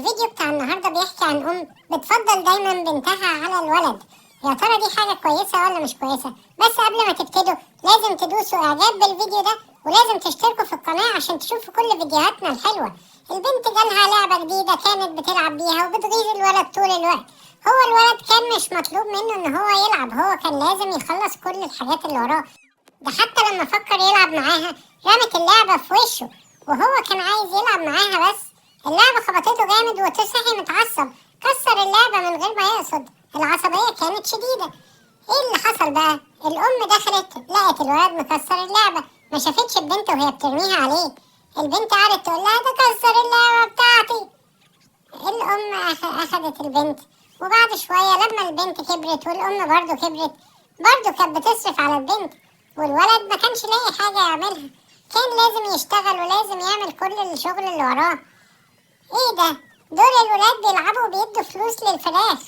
الفيديو بتاع النهاردة بيحكي عن أم بتفضل دايما بنتها على الولد. يا ترى دي حاجة كويسة ولا مش كويسة؟ بس قبل ما تبتدوا لازم تدوسوا إعجاب بالفيديو ده، ولازم تشتركوا في القناة عشان تشوفوا كل فيديوهاتنا الحلوة. البنت جالها لعبة جديدة كانت بتلعب بيها وبتغيظ الولد طول الوقت. هو الولد كان مش مطلوب منه إن هو يلعب، هو كان لازم يخلص كل الحاجات اللي وراه. ده حتى لما فكر يلعب معاها رمت اللعبة في وشه، وهو كان عايز يلعب معاها بس اللعبة خبطته جامد وتصحي متعصب، كسر اللعبة من غير ما يقصد. العصبية كانت شديدة. ايه اللي حصل بقى؟ الأم دخلت لقت الولد مكسر اللعبة، ما شافتش البنت وهي بترميها عليه. البنت قعدت تقول لها ده كسر اللعبة بتاعتي. الأم أخدت البنت، وبعد شوية لما البنت كبرت والأم برضو كبرت، برضو كانت بتصرف على البنت، والولد ما كانش لاقي حاجة يعملها، كان لازم يشتغل ولازم يعمل كل الشغل اللي وراه. ايه ده؟ دول الولاد بيلعبوا وبيدوا فلوس للفراخ،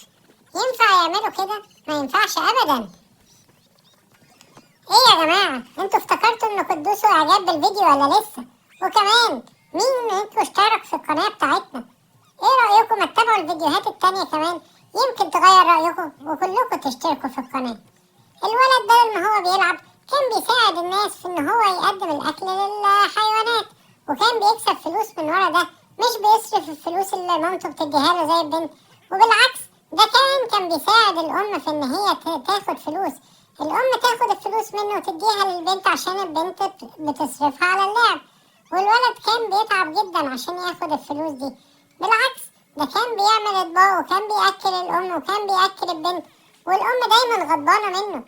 ينفع يعملوا كده؟ ما ينفعش ابدا. ايه يا جماعة، انتوا افتكرتوا انكم تدوسوا اعجاب بالفيديو ولا لسه؟ وكمان مين منكم اشترك في القناة بتاعتنا؟ ايه رأيكم ما تتابعوا الفيديوهات التانية كمان، يمكن تغير رأيكم وكلكم تشتركوا في القناة. الولد بدل ما هو بيلعب كان بيساعد الناس في ان هو يقدم الاكل للحيوانات، وكان بيكسب فلوس من ورا ده، مش بيصرف الفلوس اللي مامته بتديها له زي البنت. وبالعكس ده كان بيساعد الام في ان هي تاخد فلوس، الام تاخد الفلوس منه وتديها للبنت عشان البنت بتصرفها على اللعب. والولد كان بيتعب جدا عشان ياخد الفلوس دي، بالعكس ده كان بيعمل اطباق وكان بيأكل الام وكان بيأكل البنت، والام دايما غضبانة منه.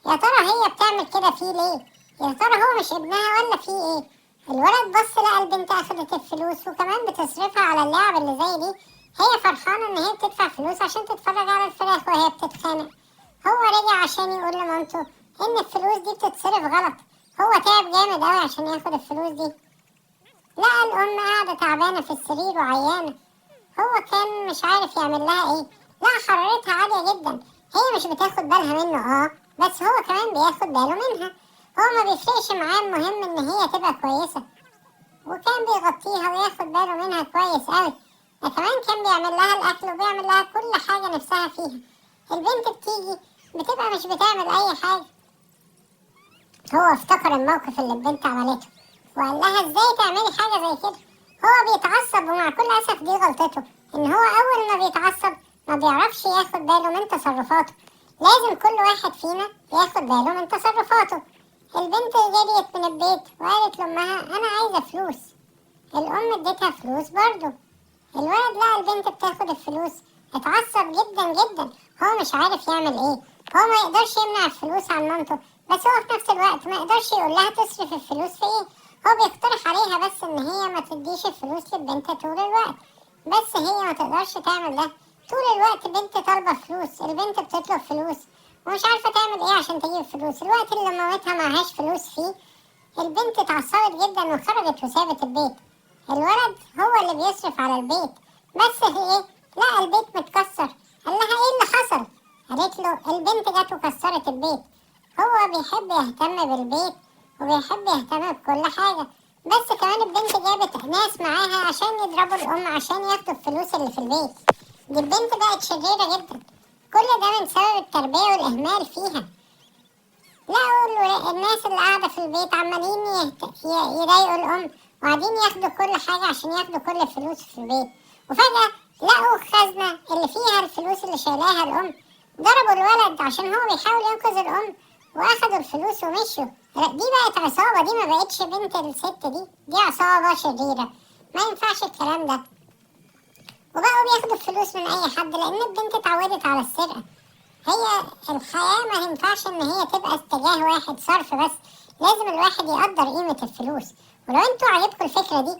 يا ترى هي بتعمل كده فيه ليه؟ يا ترى هو مش ابنها ولا فيه ايه؟ الولد بص لقى البنت اخدت الفلوس وكمان بتصرفها على اللعب اللي زي دي، هي فرحانة ان هي بتدفع فلوس عشان تتفرج على الفراخ وهي بتتخانق. هو رجع عشان يقول لمامته ان الفلوس دي بتتصرف غلط، هو تعب جامد اوي عشان ياخد الفلوس دي. لقى الام قاعدة تعبانة في السرير وعيانة، هو كان مش عارف يعمل لها ايه. لا حرارتها عالية جدا، هي مش بتاخد بالها منه، بس هو كمان بياخد باله منها، هو ما بيفرقش معاه، المهم ان هي تبقى كويسة. وكان بيغطيها وياخد باله منها كويس اوي، ده كمان كان بيعمل لها الاكل وبيعمل لها كل حاجة نفسها فيها. البنت بتيجي بتبقى مش بتعمل اي حاجة. هو افتكر الموقف اللي البنت عملته وقال لها ازاي تعملي حاجة زي كده. هو بيتعصب، ومع كل اسف دي غلطته، ان هو اول ما بيتعصب ما بيعرفش ياخد باله من تصرفاته. لازم كل واحد فينا ياخد باله من تصرفاته. البنت جريت من البيت وقالت لأمها أنا عايزة فلوس. الأم اديتها فلوس برضو. الولد لقى البنت بتاخد الفلوس، اتعصب جدا جدا، هو مش عارف يعمل ايه. هو ما يقدرش يمنع الفلوس عن مامته، بس هو في نفس الوقت ما يقدرش يقول لها تصرف الفلوس في ايه. هو بيقترح عليها بس ان هي ما تديش الفلوس للبنت طول الوقت، بس هي ما تقدرش تعمل ده. طول الوقت بنت طالبة فلوس، البنت بتطلب فلوس ومش عارفة تعمل ايه عشان تجيب فلوس. الوقت اللي مامتها معهاش فلوس فيه البنت اتعصبت جدا وخرجت وسابت البيت. الولد هو اللي بيصرف على البيت، بس ايه، لقى البيت متكسر. قال لها ايه اللي حصل؟ قالت له البنت جت وكسرت البيت. هو بيحب يهتم بالبيت وبيحب يهتم بكل حاجة، بس كمان البنت جابت ناس معاها عشان يضربوا الأم عشان ياخدوا الفلوس اللي في البيت. دي البنت بقت شريرة جدا، كل ده من سبب التربية والإهمال فيها. لقوا الناس اللي قاعدة في البيت عمالين يضايقوا الأم وقاعدين ياخدوا كل حاجة عشان ياخدوا كل الفلوس في البيت. وفجأة لقوا الخزنة اللي فيها الفلوس اللي شايلاها الأم، ضربوا الولد عشان هو بيحاول ينقذ الأم وأخدوا الفلوس ومشوا. دي بقت عصابة، دي ما بقتش بنت الست، دي عصابة شريرة، ما ينفعش الكلام ده. وبقوا بياخدوا الفلوس من أي حد لأن البنت اتعودت على السرقة. هي الحياة ما ينفعش إن هي تبقى اتجاه واحد صرف بس، لازم الواحد يقدر قيمة الفلوس. ولو انتوا عجبكم الفكرة دي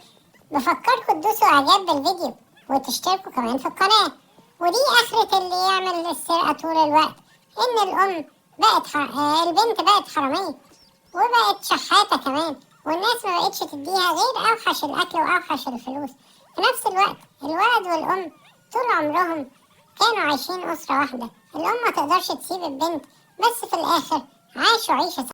بفكركم تدوسوا إعجاب بالفيديو وتشتركوا كمان في القناة. ودي آخرة اللي يعمل السرقة طول الوقت، إن الأم بقت البنت بقت حرامية وبقت شحاتة كمان، والناس ما بقتش تديها غير أوحش الأكل وأوحش الفلوس. في نفس الوقت الولد والأم طول عمرهم كانوا عايشين أسرة واحدة، الأم ما تقدرش تسيب البنت، بس في الآخر عاشوا عيشة